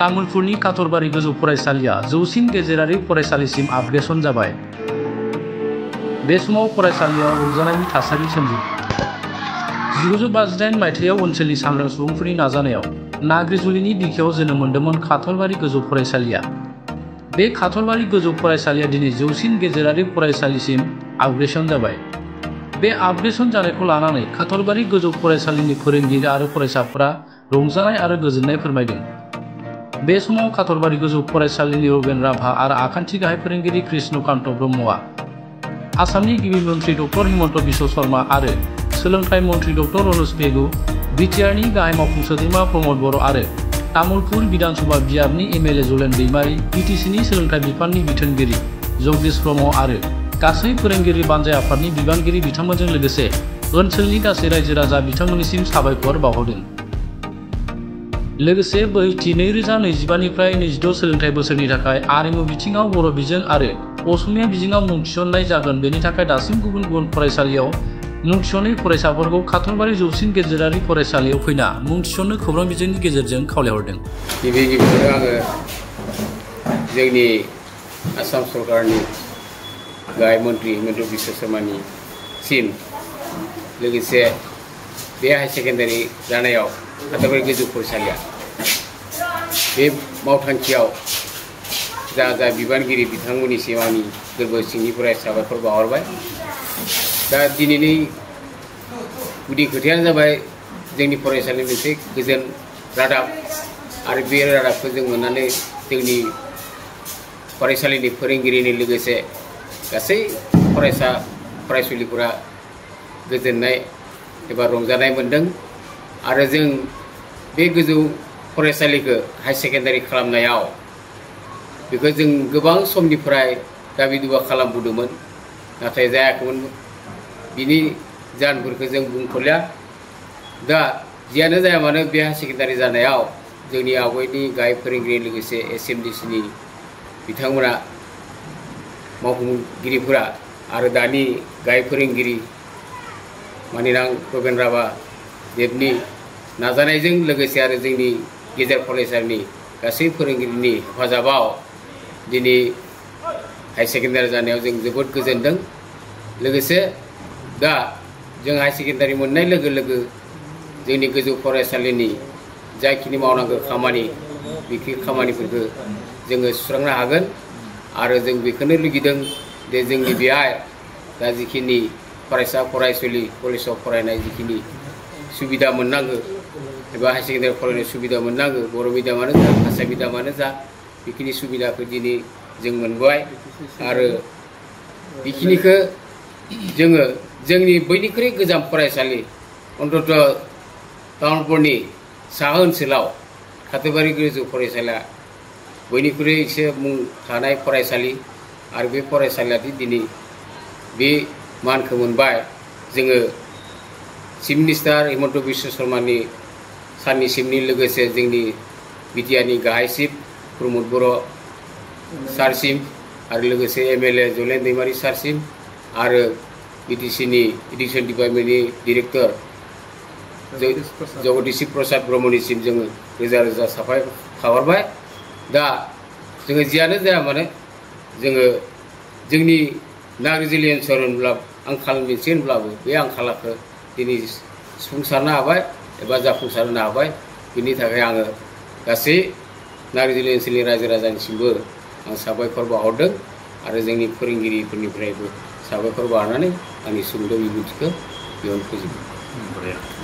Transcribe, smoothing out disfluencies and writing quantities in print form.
तामुलपुरनि काथरबारि गोजौ फरायसालिया जौसिन गेजेरारि फरायसालिसिम आपग्रेसन जाबाय। बे समाव फरायसालियाव रंजानायनि थासारि सोमजियो। 1958 मायथाइयाव ओनसोलनि सांग्रां सुबुंफोरनि नाजानायाव नाग्रिजुलिनि बिखायाव जोनोम मोन्दोंमोन काथरबारि गोजौ फरायसालिया। बे काथरबारि गोजौ फरायसालिया दिनै जौसिन गेजेरारि फरायसालिसिम आपग्रेसन जाबाय। बे आपग्रेसन जानायखौ लानानै काथरबारि गोजौ फरायसालिनि फोरोंगिरि आरो फरायसाफोरा रंजानाय आरो गोजोननाय फोरमायदों। बे समाव काथरबारि गोजौ फरायसालिनि रबेन राभा आरो आखान्थि गाहाय फोरोंगिरि कृष्णकान्त ब्रह्मआ आसामनि गिबि मन्त्रि डक्टर हिमन्त बिश्व शर्मा आरो सोलोंथाइ मन्त्रि डक्टर रनज पेगु, बिटिआरनि गाहाय मावफुं सोद्रोमा प्रमद बर' आरो तामुलपुर बिधानसभा बियाबनि एमएलए जलेन दैमारी, बिटिसिनि सोलोंथाइ बिफाननि बिथोनगिरि जगदीश ब्रह्म आरो गासै फोरोंगिरि बानजाय आफादनि बिबानगिरि बिथांमोनजों लोगोसे ओनसोलनि गासै रायजो राजा बिथांमोननिसिम साबायखर बावहरदों। लोगोसे बोहैथि 2025 निफ्राय 26 सोलोंथाइ बोसोरनि थाखाय आरिमु बिथिङाव बर' बिजों आरो असमिया बिजोङाव मुं थिसननाय जागोन। बेनि थाखाय दासिम गुबुन गुबुन फरायसालियाव मुं थिसनै फरायसाफोरखौ काथरबारि जौसिन गेजेरारि फरायसालियाव फैना मुं थिसननो खौरां बिजोंनि गेजेरजों खावलायहरदों। गिबियावनो आङो जोंनि आसाम सरकारनि गाहाय मन्त्रि हिमन्त बिश्व शर्मानिसिम लोगोसे बे हाई सेकेन्डारि जानायाव काथरबारि गोजौ फरायसालिया बे मावथांखियाव जा बिबानगिरि बिथांमोननिसिम आंनि गोरबो सिंनिफ्राय साबायखर बावहरबाय। दा दिनैनि गुदि खोथायानो जाबाय जोंनि फरायसालिनि मोनसे गोजोन रादाब आरो बे रादाबखौ जों मोननानै जोंनि फरायसालिनि फोरोंगिरिनि लोगोसे गासै फरायसा फरायसुलिफोरा गोजोननाय एबा रंजानाय मोन्दों। आरो जों बे गोजौ फरायसालिखौ हाई सेकेन्डारि खालामनायाव बेखौ जों गोबां समनिफ्राय दाबि दुबा खालामबोदोंमोन, नाथाय जायाखैमोन। बिनि जाहोनफोरखौ जों बुंथ'लिया। दा जियानो जाया मानो बे हाई सेकेन्डारि जानायाव जोंनि आवगायनि गाहाय फोरोंगिरि लोगोसे एसएमडिसिनि बिथांमोना मावफुंगिरिफोरा आरो दानि गाहाय फोरोंगिरि मानिनां रबेन राभा देबनि नाजानायजों लोगोसे आरो जोंनि गेजेर फरायसालिनि गासै फोरोंगिरिनि हेफाजाबाव दिनै हाई सेकेन्डारि जानायाव जों जोबोद गोजोनदों। लोगोसे दा जों हाई सेकेन्डारि मोननाय लोगो लोगो जोंनि गोजौ फरायसालिनि जाखिनि मावनांगौ खामानि बेखिनि खामानिफोरखौ जोङो सुस्रांनो हागोन। आरो जों बेखौनो लुगैदों जे जोंनि बेहाय दा जिखिनि फरायसा फरायसुलि कलेजाव फरायनाय जिखिनि सुबिदा मोननांगौ एबा हाई सेकेन्डारि फरायनाय सुबिदा मोननांगौ, बर' मिडियामानो जा भाषा मिडियामानो जा, बेखिनि सुबिदाखौ दिनै जों मोनबाय। आरो बेखिनिखौ जोङो जोंनि बयनिख्रुइ गोजाम फरायसालि अन्तत तामुलपुरनि साहा ओनसोलाव काथरबारि गोजौ फरायसालिया बयनिख्रुइ एसे मुं थानाय फरायसालि आरो बे फरायसालिया दिनै बे मानखौ मोनबाय। जोङो चिफ मिनिस्टार हिमन्त बिश्व शर्मानि सारनिसिमनि लोगोसे जोंनि बिटिआरनि गाहाय चिफ प्रमद बर' सारसिम आरो लोगोसे एमएलए जलेन दैमारी सारसिम आरो बिटिसिनि इडुकेसन डिपार्टमेन्टनि डिरेक्टर जगदीश प्रसाद ब्रह्मनिसिम जोङो रोजा रोजा साबायखर बावहरबाय। दा जोङो जियानो जाया मानो जोङो जोंनि नाग्रिजुलि ओनसोल होनब्ला आंखाल मोनसे होनब्लाबो बे आंखालखौ दिनै सुफुंसारनो हाबाय एबा जाफुंसारनो हाबाय। बिनि थाखाय आङो गासै नाग्रिजुलि ओनसोलनि रायजो राजानिसिमबो आं साबायखर बावहरदों आरो जोंनि फोरोंगिरिफोरनिफ्रायबो साबायखर बावहरनानै आंनि सुंद' बिबुंथिखौ बेयावनो फोजोबो।